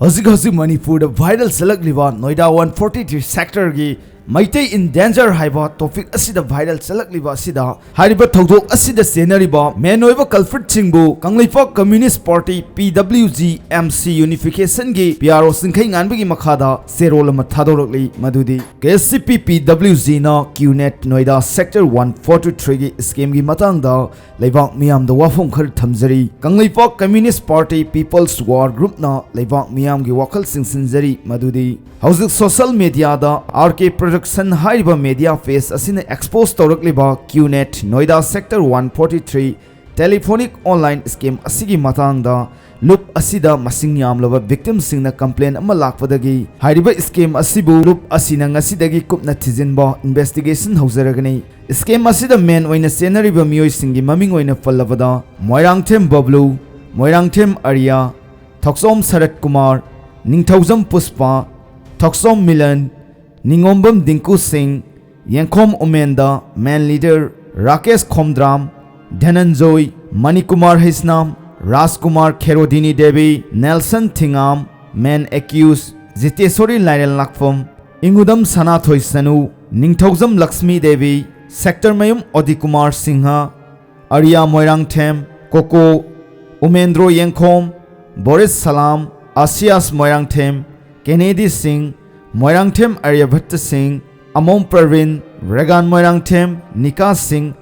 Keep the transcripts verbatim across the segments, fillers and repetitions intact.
ꯍꯧꯖꯤꯛ ꯍꯧꯖꯤꯛ ꯃꯅꯤꯄꯨꯔꯗ viral ꯆꯠꯂꯛꯂꯤꯕ ꯅꯣꯏꯗꯥ one forty three sector ꯒꯤ ꯃꯩꯇꯩ in danger ꯍꯥꯏꯕ topic ꯑꯁꯤꯗ viral ꯆꯠꯂꯛꯂꯤꯕ ꯑꯁꯤꯗ, ꯍꯥꯏꯔꯤꯕ ꯊꯧꯗꯣꯛ ꯑꯁꯤꯗ ꯆꯦꯟꯅꯔꯤꯕ main ꯑꯣꯏꯕ culprit ꯁꯤꯡꯕꯨ Kangleipak Communist Party P W G M C Unification ꯒꯤ P R O ꯆꯤꯡꯈꯩ ꯉꯥꯟꯕꯒꯤ ꯃꯈꯥꯗ ꯆꯦꯔꯣꯜ ꯑꯃ ꯊꯥꯗꯣꯔꯛꯂꯤ, ꯃꯗꯨꯗꯤ K C P P W G ꯅ QNet ꯅꯣꯏꯗꯥ sector one forty three ꯒꯤ scam ꯒꯤ ꯃꯇꯥꯡꯗ ꯂꯩꯕꯥꯛ ꯃꯤꯌꯥꯝꯗ ꯋꯥꯐꯝ ꯈꯔ ꯊꯝꯖꯔꯤ꯫ Kangleipak Communist Party People's War Group ꯅ ꯂꯩꯕꯥꯛ ꯃꯤꯌꯥꯝꯒꯤ ꯋꯥꯈꯜ ꯆꯤꯡꯁꯤꯟꯖꯔꯤ, ꯃꯗꯨꯗꯤ ꯍꯧꯖꯤꯛ social media ꯗ R K Production ꯍꯥꯏꯔꯤꯕ media page ꯑꯁꯤꯅ expose ꯇꯧꯔꯛꯂꯤꯕ QNet ꯅꯣꯏꯗꯥ sector one forty three telephonic online scam ꯑꯁꯤꯒꯤ ꯃꯇꯥꯡꯗ ꯂꯨꯞ ꯑꯁꯤꯗ ꯃꯁꯤꯡ ꯌꯥꯝꯂꯕ victim ꯁꯤꯡꯅ complain ꯑꯃ ꯂꯥꯛꯄꯗꯒꯤ ꯍꯥꯏꯔꯤꯕ scam ꯑꯁꯤꯕꯨ ꯂꯨꯞ ꯑꯁꯤꯅ ꯉꯁꯤꯗꯒꯤ ꯀꯨꯞꯅ ꯊꯤꯖꯤꯟꯕ, investigation ꯍꯧꯖꯔꯒꯅꯤ꯫ Scam ꯑꯁꯤꯗ main ꯑꯣꯏꯅ ꯆꯦꯟꯅꯔꯤꯕ ꯃꯤꯑꯣꯏꯁꯤꯡꯒꯤ ꯃꯃꯤꯡ ꯑꯣꯏꯅ ꯄꯜꯂꯕꯗ, ꯃꯣꯏꯔꯥꯡꯊꯦꯝ ꯕꯕ꯭ꯂꯨ, ꯃꯣꯏꯔꯥꯡꯊꯦꯝ ꯑꯔꯤꯌꯥ, ꯊꯣꯛꯆꯣꯝ ꯁꯔꯠ ꯀꯨꯃꯥꯔ, ꯅꯤꯡꯊꯧꯖꯝ ꯄꯨꯁꯄꯥ, ꯊꯣꯛꯆꯣꯝ ꯃꯤꯂꯟ, ꯅꯤꯉꯣꯝꯕꯝ ꯗꯤꯡꯀꯨ ꯁꯤꯡ, ꯌꯦꯡꯈꯣꯝ ꯎꯃꯦꯟꯗ, main leader ꯔꯥꯀꯦꯁ ꯈꯣꯝꯗ꯭ꯔꯥꯝ, ꯙꯅꯟꯖꯣꯏ, ꯃꯅꯤꯀꯨꯃꯥꯔ ꯍꯩꯁꯅꯥꯝ, ꯔꯥꯖꯀꯨꯃꯥꯔ ꯈꯦꯔꯣꯗꯤꯅꯤ ꯗꯦꯕꯤ, ꯅꯦꯜꯁꯟ ꯊꯤꯉꯥꯝ, main accused ꯖꯤꯇꯦꯁꯣꯔꯤ ꯂꯥꯏꯔꯦꯜ ꯂꯥꯛꯐꯝ, ꯏꯉꯨꯗꯝ ꯁꯅꯥꯊꯣꯏ ꯁꯅꯨ, ꯅꯤꯡꯊꯧꯖꯝ ꯂꯛꯁꯃꯤ ꯗꯦꯕꯤ, ꯁꯦꯛꯇꯔꯃꯌꯨꯝ ꯑꯣꯗꯤꯀꯨꯃꯥꯔ ꯁꯤꯡꯍ, ꯑꯔꯤꯌꯥ ꯃꯣꯏꯔꯥꯡꯊꯦꯝ, ꯀꯣꯀꯣ, ꯎꯃꯦꯟꯗ꯭ꯔꯣ ꯌꯦꯡꯈꯣꯝ, ꯕꯣꯔꯤꯁ ꯁꯂꯥꯝ, ꯑꯁꯤꯌꯥꯁ ꯃꯣꯏꯔꯥꯡꯊꯦꯝ, ꯀꯦꯅꯦꯗꯤ ꯁꯤꯡ, ꯃꯣꯏꯔꯥꯡꯊꯦꯝ ꯑꯥꯔꯌꯚꯠꯇ ꯁꯤꯡ, ꯑꯃꯣꯝ ꯄ꯭ꯔꯕꯤꯟ, ꯔꯦꯒꯥꯟ ꯃꯣꯏꯔꯥꯡꯊꯦꯝ, ꯅꯤꯀꯥ ꯁꯤꯡ,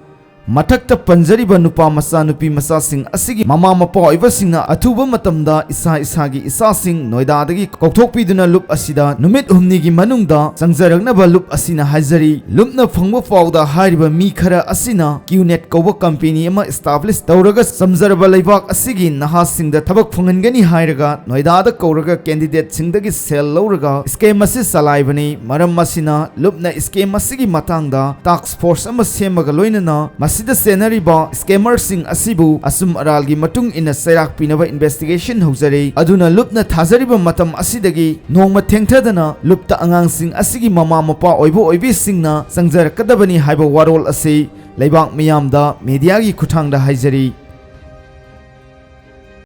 ꯃꯊꯛꯇ ꯄꯟꯖꯔꯤꯕ ꯅꯨꯄꯥ ꯃꯆꯥ ꯅꯨꯄꯤ ꯃꯆꯥꯁꯤꯡ ꯑꯁꯤꯒꯤ ꯃꯃꯥ ꯃꯄꯥ ꯑꯣꯏꯕꯁꯤꯡꯅ ꯑꯊꯨꯕ ꯃꯇꯝꯗ ꯏꯁꯥ ꯏꯁꯥꯒꯤ ꯏꯆꯥꯁꯤꯡ ꯅꯣꯏꯗꯥꯗꯒꯤ ꯀꯧꯊꯣꯛꯄꯤꯗꯨꯅ ꯂꯨꯞ ꯑꯁꯤꯗ ꯅꯨꯃꯤꯠ ꯍꯨꯝꯅꯤꯒꯤ ꯃꯅꯨꯡꯗ ꯆꯪꯖꯔꯛꯅꯕ ꯂꯨꯞ ꯑꯁꯤꯅ ꯍꯥꯏꯖꯔꯤ꯫ ꯂꯨꯞꯅ ꯐꯪꯕ ꯄꯥꯎꯗ ꯍꯥꯏꯔꯤꯕ ꯃꯤ ꯈꯔ ꯑꯁꯤꯅ QNet ꯀꯧꯕ company ꯑꯃ establish ꯇꯧꯔꯒ ꯆꯝꯖꯔꯕ ꯂꯩꯕꯥꯛ ꯑꯁꯤꯒꯤ ꯅꯍꯥꯁꯤꯡꯗ ꯊꯕꯛ ꯐꯪꯍꯟꯒꯅꯤ ꯍꯥꯏꯔꯒ ꯅꯣꯏꯗꯥꯗ ꯀꯧꯔꯒ candidate ꯁꯤꯡꯗꯒꯤ ꯁꯦꯜ ꯂꯧꯔꯒ scam ꯑꯁꯤ ꯆꯂꯥꯏꯕꯅꯤ꯫ ꯃꯔꯝ ꯑꯁꯤꯅ ꯂꯨꯞꯅ scam ꯑꯁꯤꯒꯤ ꯃꯇꯥꯡꯗ task force ꯑꯃ ꯁꯦꯝꯃꯒ ꯂꯣꯏꯅꯅ ꯃꯁꯤꯗ ꯆꯦꯟꯅꯔꯤꯕ scammer ꯁꯤꯡ ꯑꯁꯤꯕꯨ ꯑꯆꯨꯝ ꯑꯔꯥꯜꯒꯤ ꯃꯇꯨꯡ ꯏꯟꯅ ꯆꯩꯔꯥꯛ ꯄꯤꯅꯕ investigation ꯍꯧꯖꯔꯤ꯫ ꯑꯗꯨꯅ ꯂꯨꯞꯅ ꯊꯥꯖꯔꯤꯕ ꯃꯇꯝ ꯑꯁꯤꯗꯒꯤ ꯅꯣꯡꯃ ꯊꯦꯡꯊꯗꯅ ꯂꯨꯞꯇ ꯑꯉꯥꯡꯁꯤꯡ ꯑꯁꯤꯒꯤ ꯃꯃꯥ ꯃꯄꯥ ꯑꯣꯏꯕ ꯑꯣꯏꯕꯤꯁꯤꯡꯅ ꯆꯪꯖꯔꯛꯀꯗꯕꯅꯤ ꯍꯥꯏꯕ ꯋꯥꯔꯣꯜ ꯑꯁꯤ ꯂꯩꯕꯥꯛ ꯃꯤꯌꯥꯝꯗ media ꯒꯤ ꯈꯨꯠꯊꯥꯡꯗ ꯍꯥꯏꯖꯔꯤ꯫